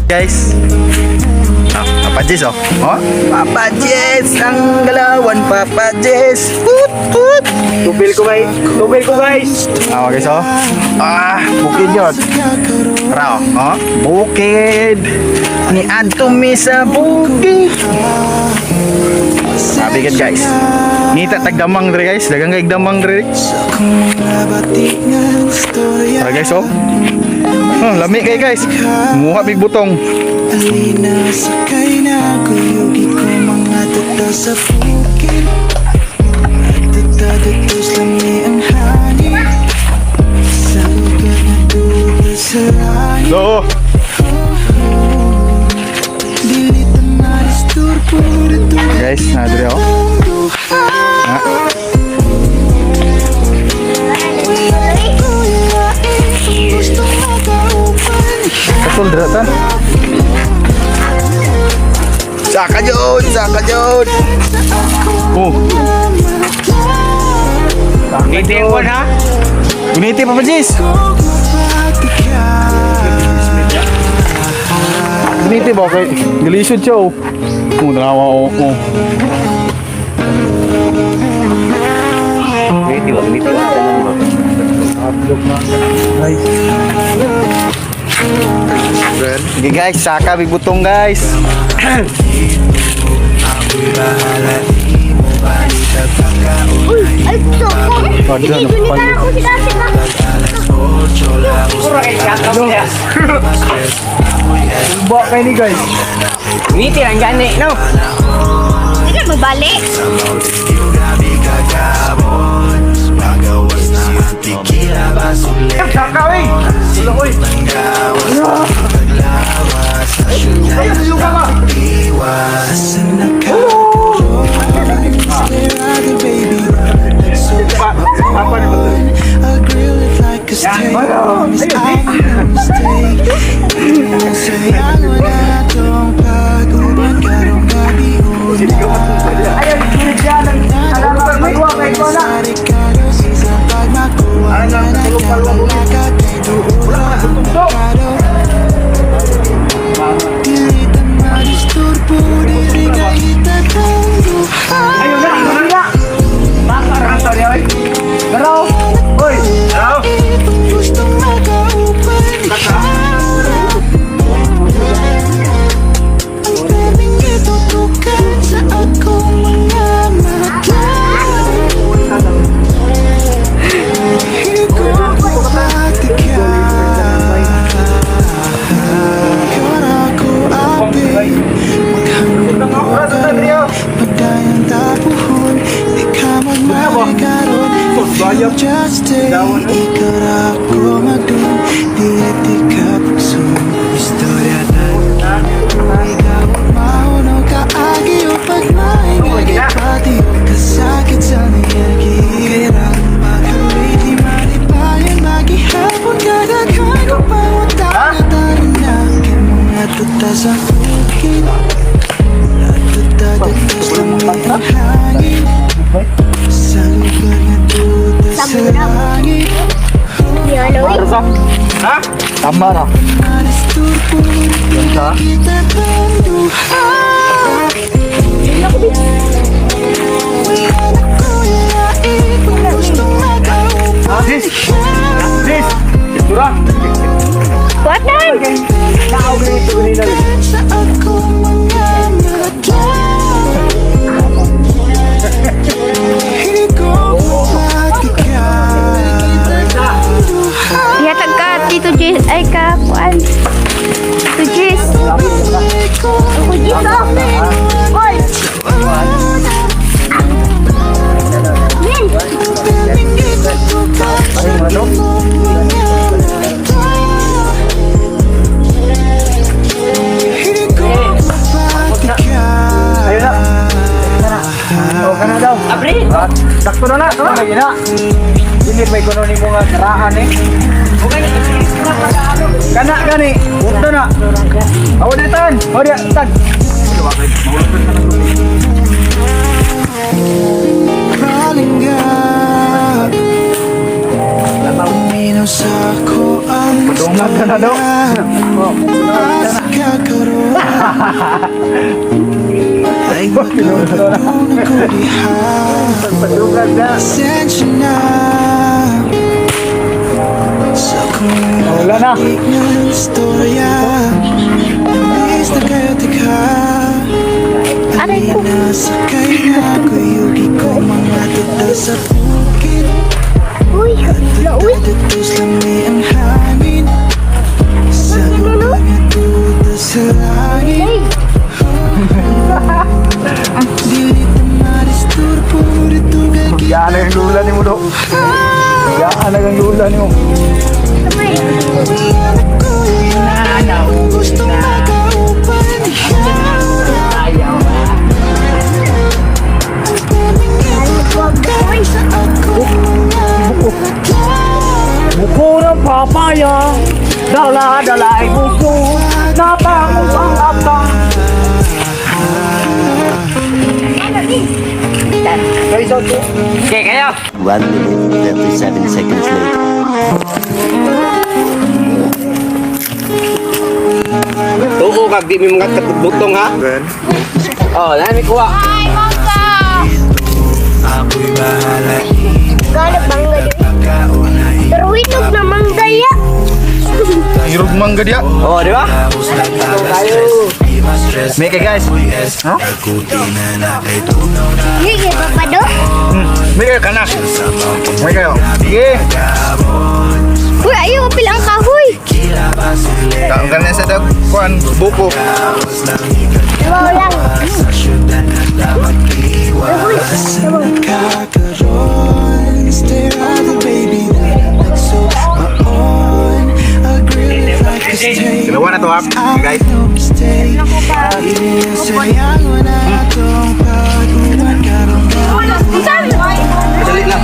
Guys. Ah, Papa Jess oh. Oh, Papa Jess ang galawan, Papa Jess. Put put. Tubil ko guys. Tubil ko, guys. Ah, guys oh. Ah, bukid yun. Tara oh. Oh, bukid. Ni adto mi sa bukid. Sabi gid, guys. Nita tagdamang dre, guys, dagang kay damang dre. Tara, guys oh. Oh, lami kay, guys. Muha big butong. Alina, sakay na kuyugi ko mga tuta sa bukid. Tuta dito sa lami ang hangin sa lugar na tuta sa langit. So, Dili ta madisturbo dito. Guys, na dre oh. Ah, Gusto makaupan. Kasol dre tan. Saka jud, saka jud. Oh, Ngiti ang kwan ha. Guniti, Papa Jess. Guniti ba kay galisod siya oh. Oh, dalawa oh. Oh. Ngiti ba? Ngiti ba? Upload na. Guys. Sige guys, saka big butong, guys. Ay, so, Pagda, sige, no, gunitan ako sila sila. Pura kay kakap niya. Ba kay ni, guys. Ngiti ang gani no. Hindi ka magbalik. Saka oy. Wala oy. Papa ni ba? I'll grill it like a steak. Promise I no mistake. Sayaw na atong pag-uban karong gabi una. Ayaw, dyan. Magwa kay ko na. Sa Ricardo, sa pagmakuha na nagkabalaka kay duula ang merkado. Dili ta madisturbo, dili kay itatang duha. Ayaw na, ayaw na. Baka niya oy. Garaw. Oy, garaw. Gusto makaupan ang daming itutukan sa akong mga mata. Hindi ko mapatika. Kara ko abe. Maghandog pagdayang tapuhon. Di ka magmarikaron. If you just stay, ikaw ako magdun. Dili ti ka pugson. Istorya tayo. Ikaw mauno kaagi o pagmaingay pati kasakit sa niyagi. Kailangan maghali di malipayan maghihapon kadaghan ko pangutana tara na kay mga tuta sa bukid. Tuta dito sa lami ang hangin sa lugar na tuta sa langit. Yolo, eh. Ha? Tama na. Madisturbo kita kang duha. Wala na ko ilain kung gusto makaupan. Sis! Sis! Tura! Watan! Nakaw ganito ganina. Sa akong mga mata. Hindi ko mapatika. Ihatag ka, Tito Jess. Ay, ka, kuan. Tito Jess. Ako, Jess, oh. Oy! Min! Ay, ano? Hindi ko mapatika. Ayun na. Oh, kana daw. Abri. Sakto na na. Lagi na. Dili may kuno nimo nga karaan eh. Kana gani. Uto na. Awo di tan. Awo di tan. Crawling up. Uminaw sa ako ang Padungan ka na daw. istorya. Ka karon ay makapadung ako diha. Pagpadugan na. Pasensya na sa kung Wala na. ng istorya. Namiss na kayo tika. Aray ko. Nasakay na ako, yugi ko mga tata sa bukid. Uy, nauwi. Dito lami ang hangin. Sa mga tuta sa langit. Ay, Dili ta madisturbo dito kay Yan ang lula ni mo do. Gaan na ang lula nimo. sabay. Kung gusto makaupan Buko ng papaya. Dala dala ay buko. Nabango ang ata. Okay, kayo. 1 minute, 37 seconds later. Tuo kag di mi mga katbutong ha. Oh, nami kuha. Ay, mangga! Ako'y bahala. Gana mangga din. Pero hinog na mangga ya. Irog mangga dia. Oh, di ba? May kay guys. Ha? Sige, Papa do. May kayo kana. May kayo. Sige. Uy, ayaw, apil ang kahoy. Tanggal na sa dag kuan buko. Sabaw lang. Nakakaroon. Stay right baby. So maon. Agree if I could stay. Dalawa na to ha. Guys. No mistake. Sayang na atong pag-uwan karon. Dali lang.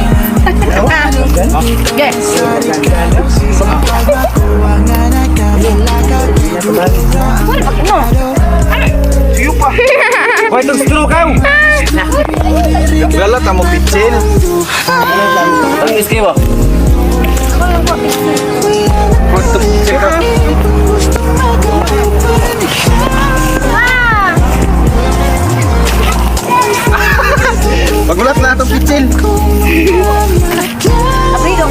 Siyo pa. Hoy, itong straw kayo. Galat mo pitsil. Ang iski mo. Punto pitsil ka. Ah! Pagulat na atong pitsil. Abrido.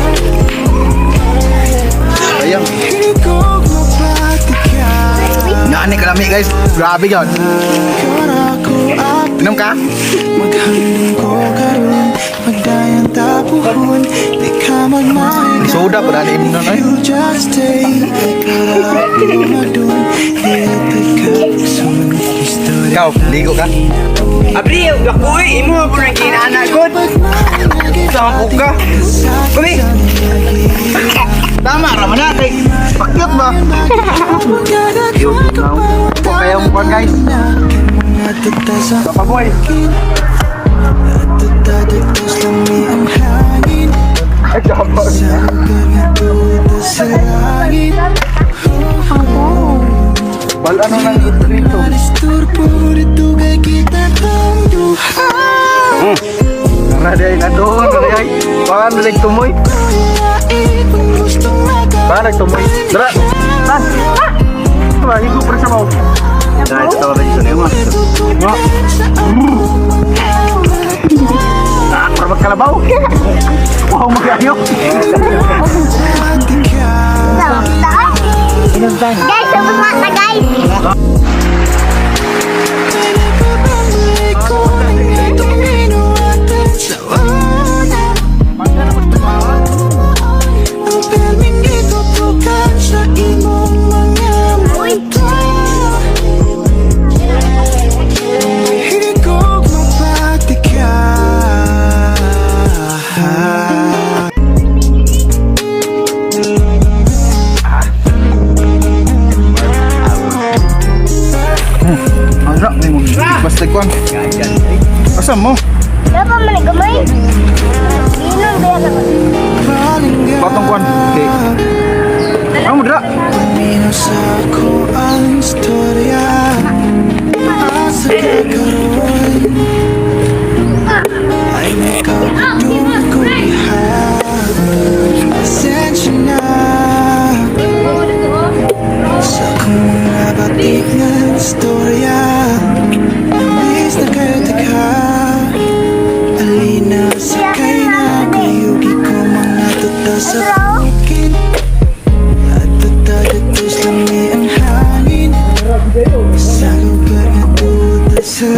Ayang. Ngani kalami guys. Grabe gyud. Inom ka? Maghandong ko karon, magdayang tapuhon. Di ka magmahal. Soda pa dali imnon ay. You just stay. Para madun. Di ka sun. Istorya. Ikaw, ligo ka. Abri, lakoy imo po nang kinana god. Sampo ka. Kumi. Tama ra man na kay pakyut ba? Kaya mo kuan guys. Papa boy. Ay, dapat. Bal ano nang dito? Nara day na doon, nara day. Baka nalig tumoy. Baka nagtumoy. Dara. Tan. Ah! Higo pa sa mo. Dahil ito rin sa nemo. Ah, para magkalabaw. Wow, magayo. Guys, tapos na ta, guys. Uy. Higog mapati ka. Ano, may mo. Basta kuan. Asa mo? Dapat man gamay. Inom ba yan? Patong kuan. Okay. Ano mo dra? Mino sa ako ang istorya. Asa ka karon? Ay nakapagdung ko diha. Pasensya na sa kung mga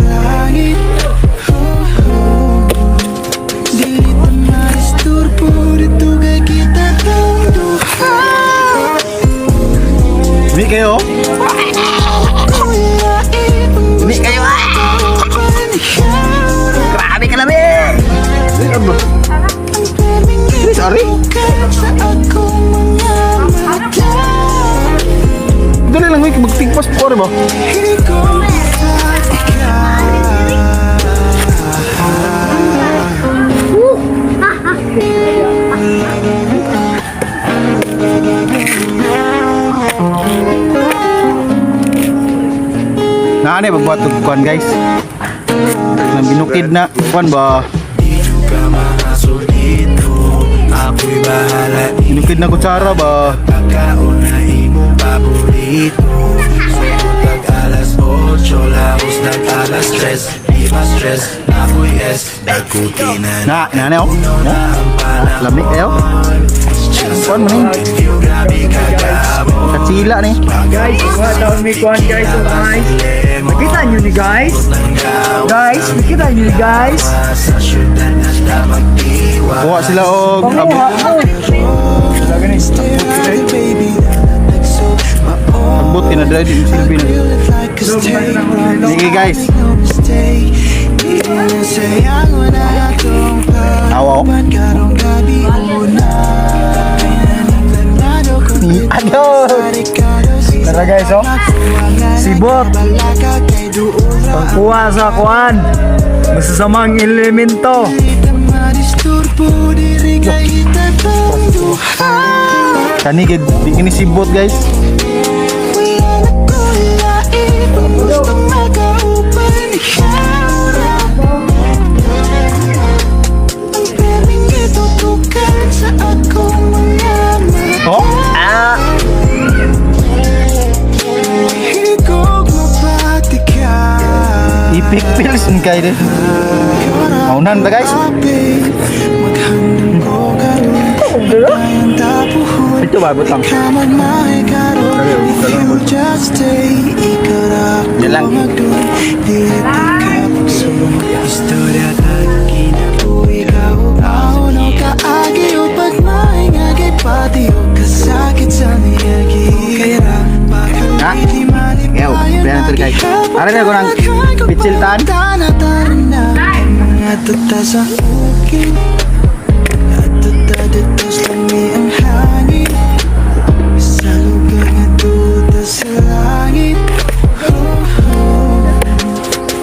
langit. Oh. Dili ta maisturbo dito kay kita tang duha. Di kayo. Di kayo, ah! Grabe ka lami. Sorry. Sa akong mga mata. Dali lang, wait, magtigpas po ba? Hindi ko mapatika. Naani magbuhat og kuan, guys. Nang binukid na kuan ba? Ka mga dito. Ako'y bahala. Binukid na kutsara ba? Pagkaon na imong paborito. Sugod nag alas 8, laos nag alas 3. Di ba stress, ako'y S. Nagkuti na. Na, na oh. Na ang panahon. Lami kayo. Kuan man ni. View, grabe kagabo. Katsila ni. Guys, kuha taon mi kuan, guys, oh guys. Nakita nyo ni guys? Guys, nakita nyo ni guys? Sa syudad na damagdiwa. Kuha sila og Panguha mo. Abot kinadry din silbi na. Sige, guys. Awa, oh. Ano? Tara guys, oh. Sibot. Pangkuha sa kuan. Masasamang elemento. Kani gid di kini sibot, guys. Oh? Ah. Epic pills ni kay din. Maunan ta, guys. Ito ba butang? Yan lang. Istorya kinabuhi ka o no kaagi o pagmahay nga kay pati o kasakit sa niyagi. Kaya Ha? Ew, bayan natin, guys. Ara na ko ng pitsiltan. Tara na mga tuta sa bukid. At tuta dito sa lami ang hangin. Sa lugar nga tuta sa langit. Oh.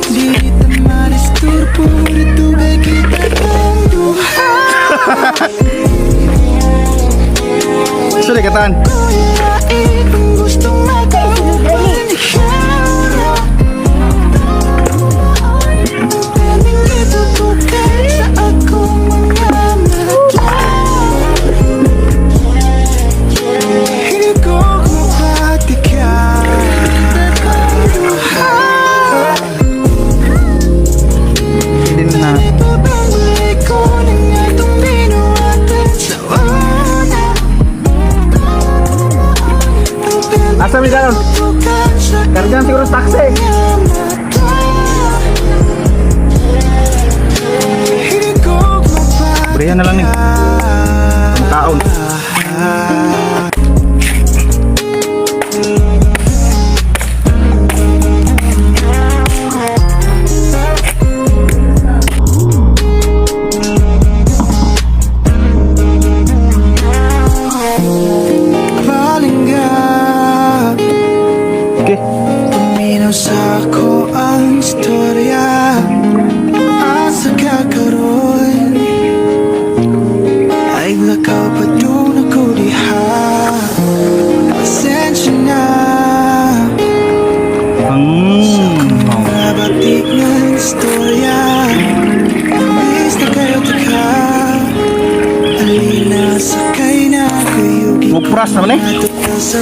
Di ta madisturbo dito kay kita tang duha. Suli katan. Kung gusto makaupan ikaw na. Pwedeng itutukan sa akong mga mata. Hindi ko mapatika. Duha. Din na. Pabalik ko ng atong binuhatan sa una. Asa mi karon? Kargan siguro sa taxi. Brehan na lang ni. Makaon. Palingga. Okay. Paminaw sa ako ang istorya. Asa ka karon? Ay lakaw pa doon ako diha. Pasensya na. Mga batik ng istorya. Imbis na kayo taka. Alina, sakay na kuyugi. Mupras naman eh. Sa